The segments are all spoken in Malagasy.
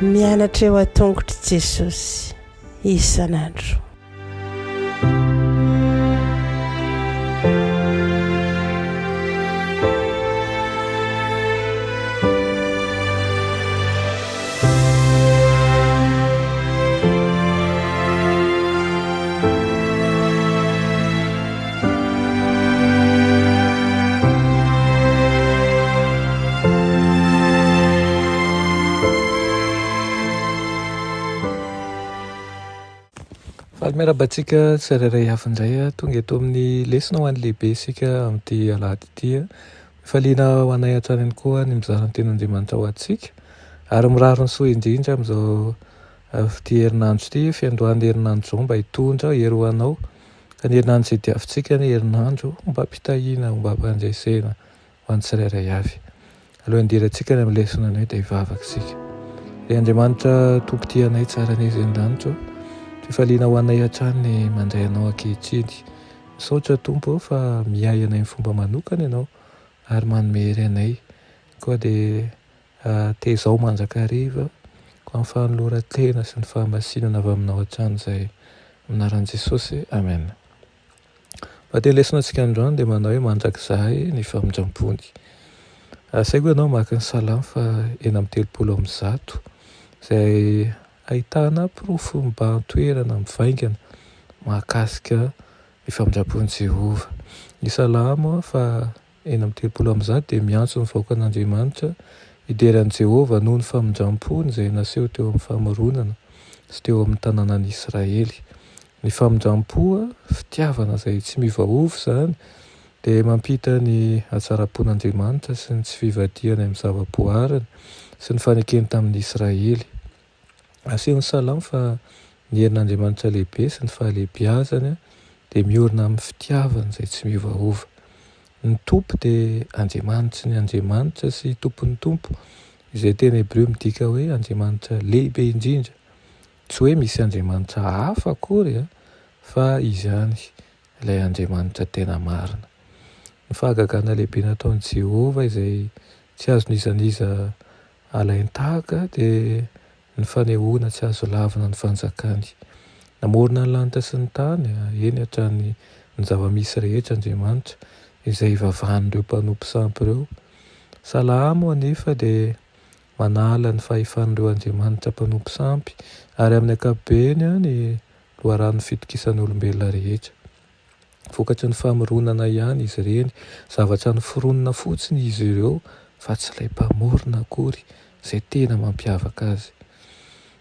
Mianatra eo an-tongotr'i Jesosy isan'andro. Faly miarahaba antsika tsirairay avy indray tonga eto amin'ny lesona ho an'ny lehibe isika amin'ity alahady ity. Fifaliana ho anay hatrany ihany koa ny mizara ny tenin'Andriamanitra ho antsika ary mirary ny soa indrindra amin'izao ity herinandro ity, fiandohan'ny herinandro izao mba hitondra hery ho anao. Ka ny herinandro izay diavintsika anie herinandro ombam-pitahiana, ombam-pandresena ho an'ny tsirairay avy. Alohan'ny hidirantsika any amin'ny lesona anio dia hivavaka isika. Ry Andriamanitra Tompo tia anay tsara anie izay an-danitra ô, fifaliana ho anay hatrany ny mandray Anao ankehitriny. Misaotra Tompo ô fa miahy anay amin'ny fomba manokana Ianao ary manome hery anay. Koa dia tezao mandrakariva koa amin'ny fanoloran-tena sy ny fahamasinana avy Aminao hatrany izay. Amin'ny anaran'i Jesosy, Amen. Fa lesona antsika androany dia manao hoe mandrakizay ny famindrampony. Asaiko ianao maka ny Salamo fa 136 izay ahitana porofo mibahan-toerana mivaingana mahakasika ny famindrampon'i Jehovah. Ny Salamo fa 136 dia miantso ny vahoakan'Andriamanitra hidera an'i Jehovah noho ny famindrampony izay naseho teo amin'ny famoronana sy teo amin'ny tanànan'i Israely. Ny famindrampo, fitiavana izay tsy miovaova izany, dia mampita ny hatsaram-pon'Andriamanitra sy ny tsy fivadihany amin'ny zavaboariny sy ny fanekeny tamin'i Israely. Asehon'ny Salamo fa ny herin'Andriamanitra lehibe sy ny fahalehibiazany dia miorina amin'ny fitiavany izay tsy miovaova. Ny Tompo dia Andriamanitry ny andriamanitra sy Tompon'ny tompo, izay teny hebreo midika hoe Andriamanitra lehibe indrindra. Tsy hoe misy andriamanitra hafa akory fa Izy ihany ilay Andriamanitra tena marina. Ny fahagagana lehibe nataon'i Jehovah izay tsy azon'iza n'iza Alain-tahaka dia ny fanehoana tsy azo lavina ny fanjakany. Namorona ny lanitra sy ny tany, eny hatrany ny zava-misy rehetra Andriamanitra, izay ivavahan'ireo mpanompo sampy ireo. Salamo anefa dia manala ny fahefan'ireo andriamanitra mpanompo sampy, ary amin'ny ankapobeny ny loharanon'ny fitokisan'ny olombelona rehetra. Vokatry ny famoronana ihany izy ireny. Zavatra noforonina fotsiny izy ireo fa tsy ilay Mpamorona akory izay tena mampiavaka azy.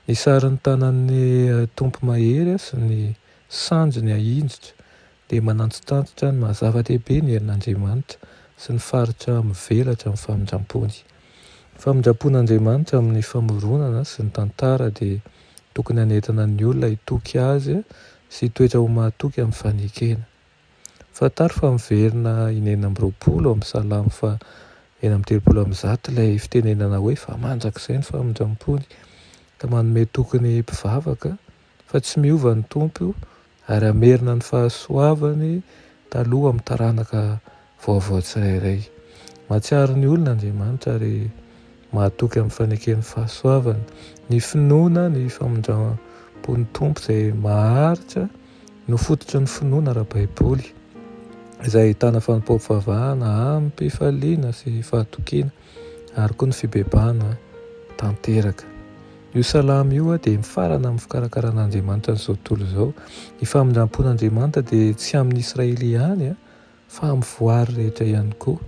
Ny sarin'ny tanan'ny Tompo mahery sy ny sandriny ahinjitra dia manantitrantitra ny maha zava-dehibe ny herin'Andriamanitra sy ny faritra mivelatra amin'ny famindrampony. Ny famindrampon'Andriamanitra amin'ny famoronana sy ny tantara dia tokony hanentana ny olona hitoky Azy sy hitoetra ho mahatoky amin'ny fanekena. Fantaro fa miverina in-26 ao amin'ny Salamo faha 136 ilay fitenenana hoe fa mandrakizay ny famindrampony, ka manome toky ny mpivavaka fa tsy miova ny Tompo ary hamerina ny fahasoavany taloha amin'ny taranaka vaovao tsirairay. Mahatsiaro ny olona Andriamanitra ary mahatoky amin'ny faneken'ny fahasoavany. Ny finoana ny famindram-pon'ny Tompo izay maharitra no fototry ny finoana ara-baiboly, izay ahitana fanompoam-pivavahana amim-pifaliana sy fahatokiana ary koa ny fibebahana tanteraka. Io salamo io dia mifarana amin'ny fikarakaran'Andriamanitra an'izao tontolo izao. Ny famindram-pon'Andriamanitra dia tsy amin'ny Israely ihany fa amin'ny voary rehetra ihany koa.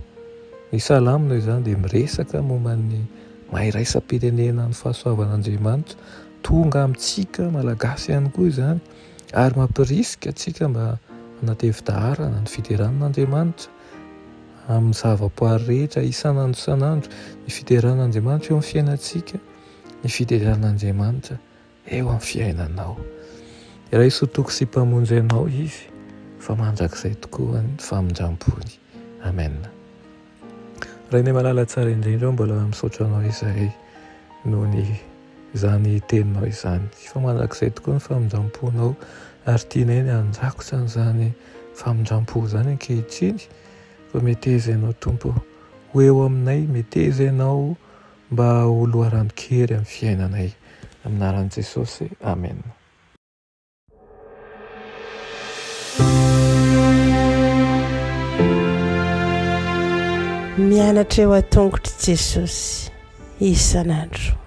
Ny salamo noho izany dia miresaka momba ny maha iraisam-pirenena ny fahasoavan'Andriamanitra tonga amintsika Malagasy ihany koa izany ary mampirisika antsika mba hanatevi-daharana ny fiderana an'Andriamanitra amin'ny zavaboary rehetra isan'andro isan'andro, ny fiderana an'Andriamanitra eo amin'ny fiainantsika. ny fideran'Andriamanitra eo amin'ny fiainanao. Raiso ho Toky sy Mpamonjy anao Izy, fa mandrakizay tokoa ny famindrampony. Amen. Rainay malala tsara indrindra, mbola misaotra anao izahay noho ny izany teninao izany. Fa mandrakizay tokoa ny famindramponao ary tianay ny handrakotra an'izany famindrampo izany ankehitriny. Fa meteza Ianao Tompo ho eo aminay, meteza Ianao mba ho loharanon-kery amin'ny fiainanay. Amin'ny anaran'i Jesosy, Amena. Mianatra eo an-tongotr'i Jesosy isan'andro.